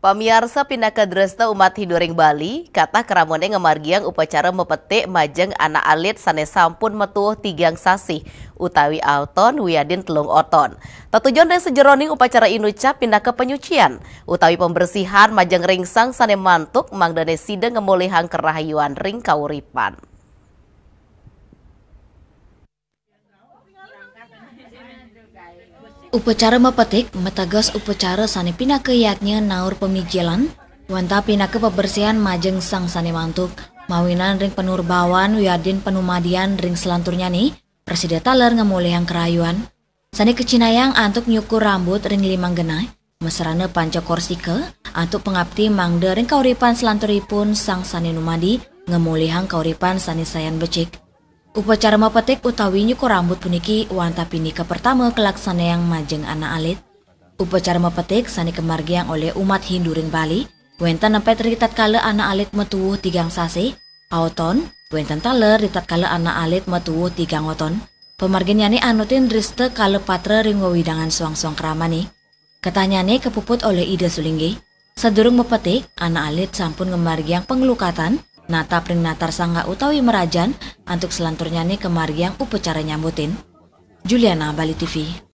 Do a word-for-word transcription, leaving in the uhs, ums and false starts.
Pamiarsa, pinaka dresta umat Hindu ring Bali, katah kramane ngamargiang upacara mapetik majeng anak alit sane sampun matuuh tigang sasih utawi auton wiadin telung oton. Tetujon ring sajeroning upacara inucap pinaka panyucian utawi pembersihan majeng ring sang sane mantuk mangdane sida ngamolihang karahayuan ring kauripan. Upacara mapetik mateges upacara sane pinaka yatnya naur pamijilan, wantah pinaka pabersihan majeng sang sane mantuk, mawinan ring panurbawan wiadin panumadian ring salanturnyane, prasida taler ngamolihang karahayuan, sane kacinayang antuk nyukur rambut ring limang genah, masarana panca korsika, antuk pangapti mangda ring kauripan salanturipun sang sane numadi ngamolihang kauripan sane sayan becik. Upacara mapetik utawi nyukur rambut puniki wantah pinih kapertama kalaksanayang majeng anak alit. Upacara mapetik sane kamargiang olih umat Hindu ring Bali, wenten nepet ri tatkala anak alit matuuh tigang sasih, auton, wenten taler ri tatkala anak alit matuuh tigang oton. Pamarginnyane anutin dresta kala patra ring wewidangan suang-suang kramane. Katahnyane kapuput olih Ida Sulinggih. Sadurung mapetik, anak alit sampun ngamargiang panglukatan, natap ring natar sangga utawi marajan, antuk salanturnyane kamargiang upacara nyambutin. Juliana, Bali T V.